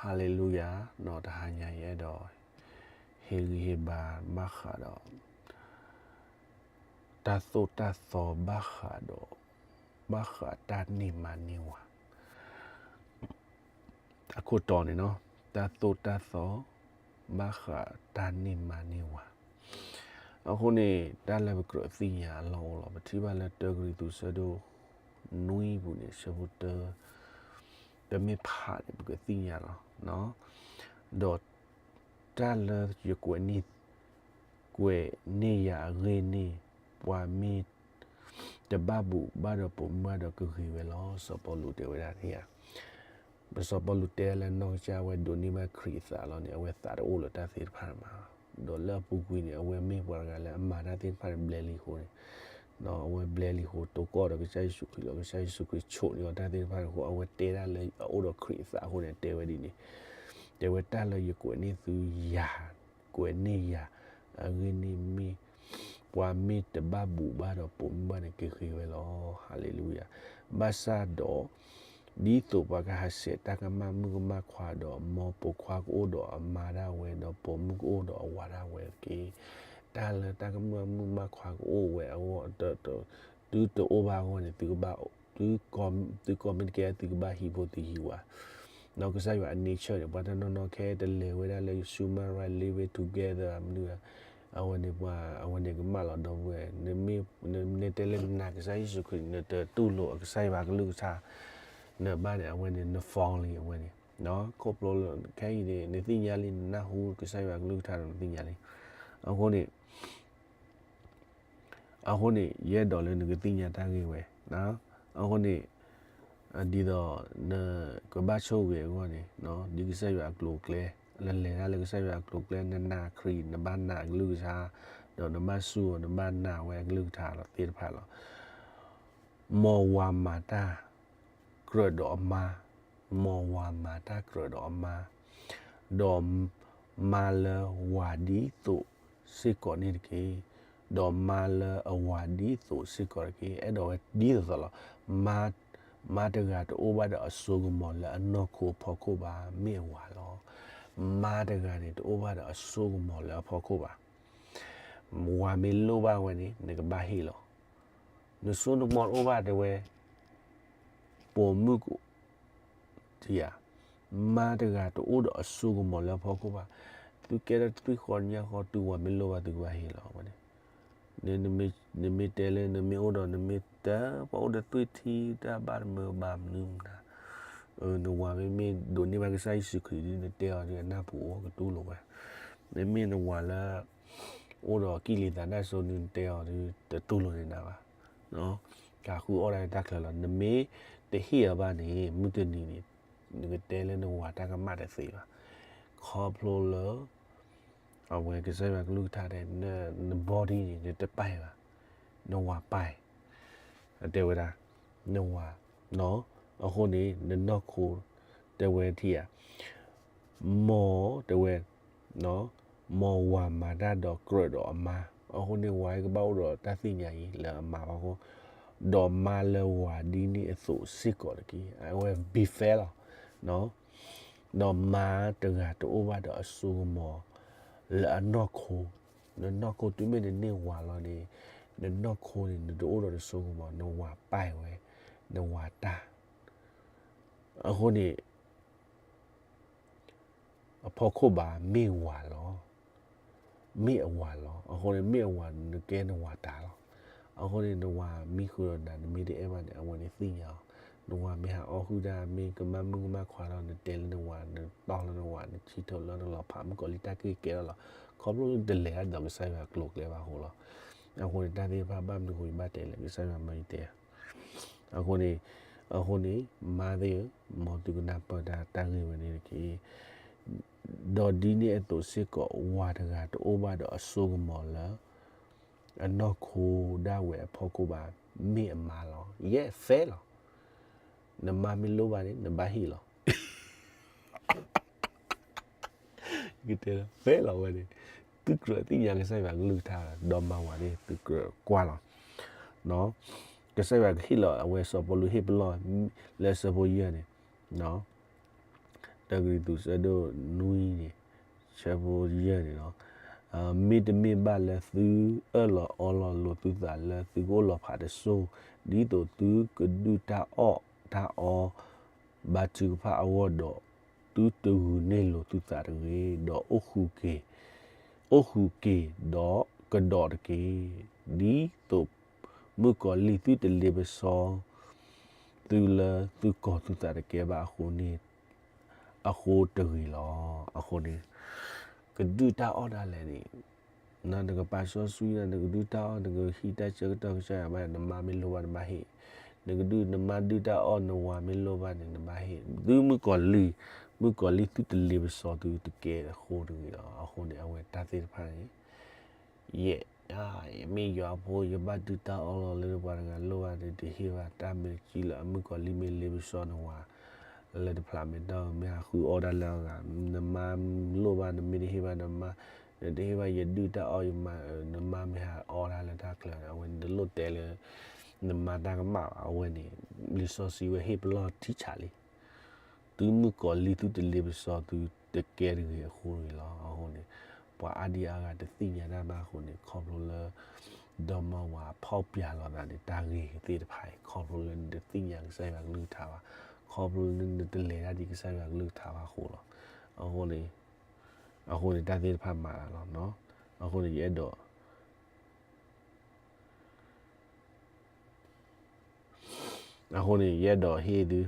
ဟါလ့လူယၤ, တဟါညါအံၤအဲၣ်ဒိး ဟ့ၣ်ဂံၢ်ဟ့ၣ်ဘါဘၣ်ဃးဒီး တၢ်သိၣ်တၢ်သီဘၣ်ဃးဒီး ဘၣ်ဃးတၢ်န့ၢ်မါန့ၢ်ဝၤ အခိၣ်တီန့ၣ်နီၤ, တၢ်သိၣ်တၢ်သီ ဘၣ်ဃးတၢ်န့ၢ်မါန့ၢ်ဝၤ. အဃိန့ၣ် တၢ်လၢပကြၢးသ့ၣ်ညါအလီၢ်အိၣ်လီၤ. ပထံၣ်ဘၣ်လၢတၢကရံၣ်သူးဆၢဒိၣ်နွံပူၤန့ၣ် ဆၢဖိတၢ ပမ့ၢ်ဖးန့ၣ် ပကသ့ၣ်ညါလီၤ. ဒီးတၢ်လၢယကွဲးန့ၢ် ကွဲးန့ၢ်ယၤအဂ့ၢ်န့ၣ် ပှၤမ့ၢ် တဘၣ်ဘူၣ်ဘၣ်ဒီးပိာ်မုၣ်ဘၣ်ဒီးကဂ့ၤဝဲလီၤ. စီၤပီလူးတဲဝဲဒၣ်န့ၣ်ဧါ. ပစီၤပီလူးတဲလၢနီၢ်ကစၢ်ဝဲဒိးန့ၢ်ဘၣ်ခရံာ်အသးလီၤန့ၣ် အဝဲသးတအိၣ်လၢတၢ်သ့ၣ်တဖၣ်မး, ဒီးလၢအပူၤကွံာ်န့ၣ် အဝဲမ့ၢ်ပှၤတဂၤလၢအမၤတၢ်သ့ၣ်တဖၣ်န့ၣ်ဘျဲလံအဃိန့ၣ်, အဝဲဘျဲလံအဃိ တိၢ်ကီၢ်ဒီးကစၢ်ယ့ၣ်ၡူးခရံာ်လီၤ. ကစၢ်ယ့ၣ်ၡူးခရံာ်ဆိၣ်န့ၢ်အီၤတၢ်သ့ၣ်တဖၣ်န့ၣ်အဃိ အဝဲတဲဒၣ်လၢအအိၣ်ဒီးခရံာ်အသးအဃိန့ၣ် တဲဝဲဒ်န့ၣ်, တဲဝဲတၢ်လၢယကွဲးန့ၢ်သုယၤ ကွဲးန့ၢ်ယၤ အဂ့ၢ်န့ၣ်မ့ၢ် ပှၤမ့ၢ်တဘၣ်ဘူၣ်ဘၣ်ဒီးပိာ်မုၣ်ဘၣ်န့ၣ် ကဂ့ၤဝဲလီၤ. ဟါလ့လူယၤ. ဘၣ်ဆၣ်ဒီး ဒ်သိးပှၤကဟးဆှဲးတၢ်ကမၣ်မုၣ်ကမၣ်ခွါဒီး မ်ပိာ်ခွါကအိၣ်ဒီးအမါဒၣ်ဝဲ ဒီးပိာ်မုၣ်ကအိၣ်ဒီးအဝၤဒၣ်ဝဲတက့ၢ်. တၢ်လၢတၢ်ကမၣ်မုၣ်ကမၣ်ခွါကအိၣ်ဝဲအဂီၢ် တုၤတအိၣ်ဘၣ်အဂီၢ်န့ၣ် သုကဘၣ် သုကိးမ့ၢ်တကဲ သုကဘၣ်ဟံးဖိသုဟံးဝၤ, ဒီးကစၢ်ယွၤအ nature န့ၣ် ပှၤတနီၤနီၤခဲအံၤတလဲၤဝဲဒၣ်လၢ human right, living together မနုၤ, အဝဲန့ၣ်ပှၤ အဝဲန့ၣ်ကမၣ်လီၤဒီပုၢ်ဝဲၢ်, နမ့ၢ်တဲလၢနနာ်ကစၢ်ယ့ၣ်ၡူးခရံာ် နတတူၢ်လိာ်အကစၢ်ယွၤအကလုၢ်ကထါ နဘၣ်န့ၣ် အဝဲန့ၣ် န fall လံ အဝဲန့ၣ်, ခီဖျိလၢခဲအံၤန့ၣ် နသ့ၣ်ညါလံ နနၢ်ဟူကစၢ်ယွၤအကလုၢ်ကထါဒီးနသ့ၣ်ညါလံ. အဃိန့ၣ် အဃိန့ၣ် ယအဲၣ်ဒိးလၢနကသ့ၣ်ညါတၢ်ဂ့ၢ်ဝဲ, အဃိန့ၣ် ဒ်သိးနကဘၣ်ဆိၣ်ဂ့ၤအဂီၢ်န့ၣ် ဒ်ကစၢ်ယွၤအကျိၤအကျဲ နလဲၤတၢ်လၢကစၢ်ယွၤအကျိၤအကျဲ နနာ်ခရံာ် နဘၣ်နာ်အကလုၢ်ကထါ, ဒီးနဘၣ်စူၢ်အီၤ နဘၣ်နာ်ဝဲအကလုၢ်ကထါလီၤ သ့ၣ်တဖၣ်လီၤ. မ်ဝၤမၤတၢ်ကြၢးဒီးအမါ, မ်ဝၤမၤတၢ်ကြၢးဒီးအမါ, ဒီးမါလၢဝၤဒ်သိးစ့ၢ်ကီးန့ၣ်တက့ၢ်. ဒီးမါလၢအဝၤဒ်သိးစ့ၢ်ကီးတက့ၢ်. အဲၣ်ဒိးဝဲဒ်သိးသိးလီၤ. မါ, မါတဂၤတအိၣ်ဘၣ်ဒီးအစိကမီၤလၢအနီၢ်ခိအဖီခိၣ်ဘၣ်, မ့ၢ်အဝၤလီၤ. မါတဂၤန့ၣ် တအိၣ်ဘၣ်ဒီးအစိကမီၤလၢအဖီခိၣ်ဘၣ်. ဝၤမ့ၢ်လိၣ်ဘၣ်ဝဲန့ၣ် နကဘၣ်ဟ့ၣ်လီၤ. နစိနကမီၤတအိၣ်ဘၣ်တဲဝဲ ပိာ်မုၣ်က ထံဧါ, မါတဂၤတအိၣ်ဒီးအစိကမီၤလၢအဖီခိၣ်ဘၣ်. သုကဲထီၣ်တသွံၣ်ဃီညါဃီ တုၤဝၤမ့ၢ်လိၣ်ဘၣ်သုကဘၣ်ဟ့ၣ်လီၤဝဲန့ၣ်. နမ့ၢ်တဲလၢနမ့ၢ်အိၣ်ဒီး နမ့ၢ်တပှၤအိၣ်ဒီးသွံၣ်ထံ တၢ်ဘၣ်တမုာ်ဘၣ်မနုၤမနုၤ, နဝၤမ့မ့ၢ်ဒိးန့ၢ်ဘၣ်ကစၢ်ယ့ၣ်ၡူးခရံာ်ဒီး နတဲအီၤဒီးအနၢ်ပူၤအိၣ်ကတူၢ်လိာ်ဝဲ. မ့မ့ၢ်နဝၤလၢ အိၣ်ဒီးကံၢ်လံၤသးတၢ်စိနုၤ နတဲအီၤဒီး တတူၢ်လိာ်န့ၢ်နၤဘၣ်. ကဃုအီၣ်ဒၣ်တၢ်ချၢလီၤ. နမ့ၢ်တဟ့ၣ်အီၤဘၣ်န့ၣ် မုၢ်တနံၤန့ၣ် နကတဲလၢနဝၤတၢ်ကမၣ်တသ့ဘၣ်. ခီဖျိလၢ အဝဲကစၢ်ယွၤကလုၢ်ကထါတဲ န body န့ၣ် နတပာ်ဘၣ်, နဝၤပာ်, တဲဝဲဒၣ် နဝၤ, အဃိန့ၣ် နနီၢ်ခိ တဲဝဲထံဧါ, မ်တဲဝဲ မ်ဝၤမၤတၢ်ဒီးကြၢးဒီးအမါ, အဃိန့ၣ် ဝၤကဘၣ်အိၣ်ဒီးတၢ်သ့ၣ်ညါအံၤလၢအမါဖီခိၣ်, ဒီးမါလၢဝၤဒ်န့ၣ်အသိးစ့ၢ်ကီးတက့ၢ်. အဝဲ be fair လီၤ. ဒီးမါတဂၤတအိၣ်ဘၣ်ဒီးအစိကမီၤ လၢအနီၢ်ခိ, နနီၢ်ခိတုၤမ့ၢ်နန့ၢ်ဝၤလီၤန့ၣ် နနီၢ်ခိန့ၣ် နတအိၣ်ဒီးတစိကမီၤ, နဝၤပာ်ဝဲ, နဝၤတၢ်. အဃိန့ၣ် အဖီခိၣ်ဘၣ် မ့ၢ်ဝၤလီၤ. မ့ၢ်အဝၤလီၤ. အဃိန့ၣ် မ့ၢ်အဝၤ နကဲနဝၤတၢ်လီၤ. အဃိန့ၣ် နဝၤမ့ၢ်ဃုာ်ဒီးနၤ နမ့ၢ်တအဲၣ်ဘၣ်န့ၣ် အဝဲန့ၣ်သ့ၣ်ညါအီၤ. နဝၤမ့ၢ်ဟးအီၣ်ဟုၣ်တၢ် မ့ၢ်ကမၣ်မုၣ်ကမၣ်ခွါဒီး နတဲလၢနဝၤ နတီၢ်လၢနဝၤ နဆံးထီၣ်လၢနလီၤဖး မုၣ်ကီၤလံၢ်တၢ်က့ၢ်ကဲထီၣ်လီၤ. ခီဖျိတလဲၤတၢ်ဒီးကစၢ်ယွၤကျိၤကျဲဘၣ်အဃိလီၤ. အဃိန့ၣ် တၢ်သ့ၣ်တဖၣ်ဘၣ်မနုၤအဃိ ယဘၣ်တဲလဲၣ် ကစၢ်ယွၤမၢယတဲ အဃိန့ၣ်, အဃိန့ၣ် မါသ့ၣ်ဧၢ, မ်သုကနၢ်ပၢၢ်တၢ်ဂ့ၢ်ဝဲန့ၣ်တက့ၢ်. ဒီးဒ်န့ၣ်အသိးစ့ၢ်ကီး ဝၤတဂၤတအိၣ်ဘၣ်ဒီးအစိကမီၤလၢ အနီၢ်ခိဒၣ်ဝဲအဖီခိၣ်ဘၣ်, မ့ၢ်အမါလီၤ. ယဲၢ် fair လီၤ. နမါမ့ၢ်လိၣ်ဘၣ်န့ၣ် နဘၣ်ဟ့ၣ်လီၤ. ကတဲလၢ fair လီၤဝဲန့ၣ်, သုကြၢးသ့ၣ်ညါကစၢ်ယွၤကလုၢ်ကထါ ဒီးမၤဝၤန့ၣ် သုကြၢးကွၢ်လီၤ. ကစၢ်ယွၤကဟ့ၣ်လီၤ အဝဲစီၤပီလူးဟ့ၣ်ပလီၢ် လၢဆၢဖိယဲၢ်န့ၣ်, တၢကရံၣ်သူး ဆၢဒိၣ်နွံန့ၣ် ဆၢဖိယဲၢ်န့ၣ်လီၤ. မ့တမ့ၢ်ဘၣ်လၢသုအၢၣ်လီၤအီလီၤလိာ်သုသးလၢသုကအိၣ်လီၤဖးတစိၢ်, ဒ်သိးသုကဒုၣ်တၢ်အီၣ်တၢ်အီ ဘါထုကဖၣ်အဂီၢ်ဒီး, သုတဂုာ်န့ၢ်လိာ်သုသးတဂ့ၤ, ဒီးအိၣ်ဃုာ်က့ၤ, အိၣ်ဃုာ်က့ၤဒီးကဒီးတက့ၢ်. ဒ်သိးမုၣ်ကီၤလံၢ်သုတလ့ပစီသုလၢသုကီၢ်သုသးတကဲဘၣ်အဃိန့ၣ်, အဃိတဂ့ၤလီၤ. အဃိန့ၣ် ကဒုၣ်တၢ်အီၣ်ဒၣ်လဲာ်န့ၣ် နကပာ်စီဆှံနၤ နကဒုၣ်တၢ်အီၣ် နကဟံးတၢ်ဆၢကတီၢ်ကစၢ်ယွၤဘၣ် နမါမ့ၢ်လိၣ်ဘၣ်နဘၣ်ဟ့ၣ်, နကဒုၣ်နမါဒုၣ်တၢ်အီၣ် နဝၤမ့ၢ်လိၣ်ဘၣ်န့ၣ် နဘၣ်ဟ့ၣ်, သုမုၣ်ကီၤလံၢ်, မုၣ်ကီၤလံၢ်သုတလ့ပစီသုတကဲအဃိတဂ့ၤလီၤ. အဃိန့ၣ် အဝဲတၢ်သ့ၣ်တဖၣ်န့ၣ် ယဲ, ယမ့ၢ်ယွၤအဖိ ယဘၣ်ဒုၣ်တၢ်အီၣ်လီၤလၢပှၤတဂၤလိၣ်ဘၣ်ဒီး တဟ့ၣ်ဘၣ်တၢ်မ့ၢ်တကံလၢ အမုၣ်ကီၤလံၢ်မ့ၢ်လ့ပစီနဝၤ လၢတဖျးမ့ၢ်တၢ် မ့ၢ်ဟးဃုအီၣ်ဒၣ်လၢအဂၤ, နမါလိၣ်ဘၣ် နမ့ၢ်တဟ့ၣ်ဘၣ်နမါ, နတဟ့ၣ်ဘၣ်ယဒုၣ်တၢ်အီၣ်ယမါ, နမါမ့ၢ်ဟးအီၣ်ဒၣ်လၢတၢ်ချၢန့ၣ် အဝဲန့ၣ်တလိၣ်တဲလၢ နမါတၢ်ကမၣ်ဘၣ်. အဝဲန့ၣ် လံာ်စီဆှံဝဲဟ့ၣ်ပလီၢ်ထံဆးလံ သုမုၣ်ကီၤလံၢ်သုတလ့ပစီသုတကဲတဂ့ၤအဃိတဂ့ၤလီၤ. အဃိန့ၣ် ပှၤအါဒံအါဂၤတသ့ၣ်ညါတၢ်ဘၣ်အဃိန့ၣ် ခီဖျိလၢ ဒီမါဝၤဖီၣ်ပျဲလီၤသးန့ၣ် တၢ်ဂ့ၤသ့ၣ်တဖၣ်အံၤ ခီဖျိလၢနတသ့ၣ်ညါကစၢ်ယွၤကလုၢ်ကထါဘၣ်, ခီဖျိလၢနတလဲၤတၢ်ဒ်ကစၢ်ယွၤကလုၢ်ကထါဘၣ်အဃိလီၤ. အဃိန့ၣ် အဃိန့ၣ်တၢ်သ့ၣ်တဖၣ်မၤတၢ်လီၤ. အဃိန့ၣ် ယအဲၣ်ဒိး အဃိန့ၣ် ယအဲၣ်ဒိးဟ့ၣ်သု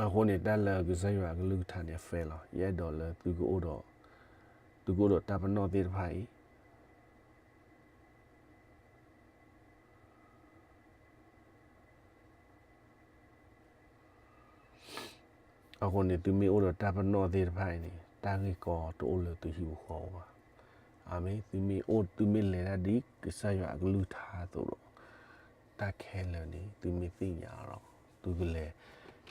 အဃိန့ၣ် တၢ်လၢကစၢ်ယွၤအကလုၢ်ကထါန့ၣ် fair လီၤ. ယအဲၣ်ဒိးလၢ သုကအိၣ်ဒီး, သုကအိၣ်ဒီးတၢ်ပနီၣ်သ့ၣ်တဖၣ်အံၤ အဃိန့ၣ် သုမ့ၢ်အိၣ်ဒီးတၢ်ပနီၣ်သ့ၣ်တဖၣ်အံၤန့ၣ် တၢ်ဂ့ၢ်ကီတအိၣ်လၢသုဟံၣ်ဖိဃီဖိဘၣ်. အၤမ့ၣ်. သုမ့ၢ်အိၣ် သုမ့ၢ်လဲၤတၢ်ဒ်ကစၢ်ယွၤအကလုၢ်ကထါအသိးဒီး တၢ်ခဲလၢာ်န့ၣ် သုမ့ၢ်သ့ၣ်ညါဒီး သုကလဲၤ,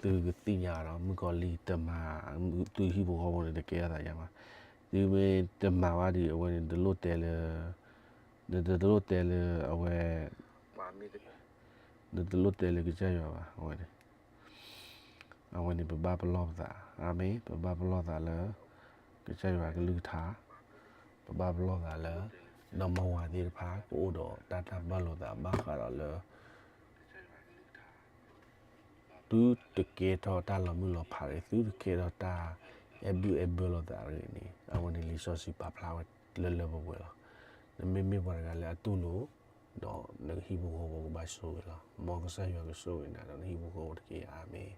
သုကသ့ၣ်ညါဒီး မုၣ်ကီၤလံၢ်တမၤ, သုဟံၣ်ဖိဃီဖိန့ၣ်တကဲထီၣ်သးယါမး. သုမ့ၢ်တမၤဘၣ်ဒီး အဝဲန့ၣ် တလိၣ်တဲလၢ, နတလိၣ်တဲလၢအဝဲ, နတလိၣ်တဲလၢကစၢ်ယွၤဘၣ် အဝဲန့ၣ် အဝဲန့ၣ် ပဘၣ်ပလီၢ်ပသး, အၤမ့ၣ်, ပဘၣ်ပလီၢ်သးလၢ ကစၢ်ယွၤကလုၢ်ကထါ, ပဘၣ်ပလီၢ်သးလၢ ဒီမါဝၤသ့ၣ်တဖၣ် ကအိၣ်ဒီးတၢ်တၢ်ဘၣ်လိာ်သးဘၣ်ဃးဒီးလၢ သုတကဲထီၣ်တၢ်လီၤမုၢ်လီၤဖးတဂ့ၤ, သုတကဲထီၣ်တၢ်အဲၣ်ဘုၣ်အဲၣ်ဘၢလိာ်သးတဂ့ၤန့ၣ် အဝဲန့ၣ်လံာ်စီဆှံပာ်ဖျါဝဲလၢလၢပှဲၤပှဲၤလီၤ. နမ့မ့ၢ်ပှၤတဂၤလၢအတူၢ်လိာ် ဒီးနကဟံၣ်ဖိဃီဖိကဘၣ်ဆိၣ်ဂ့ၤလီၤ. မ်ကစၢ်ယွၤကဆိၣ်ဂ့ၤနၤဒီးနဟံၣ်ဖိဃီဖိတက့ၢ်. အၤမ့ၣ်.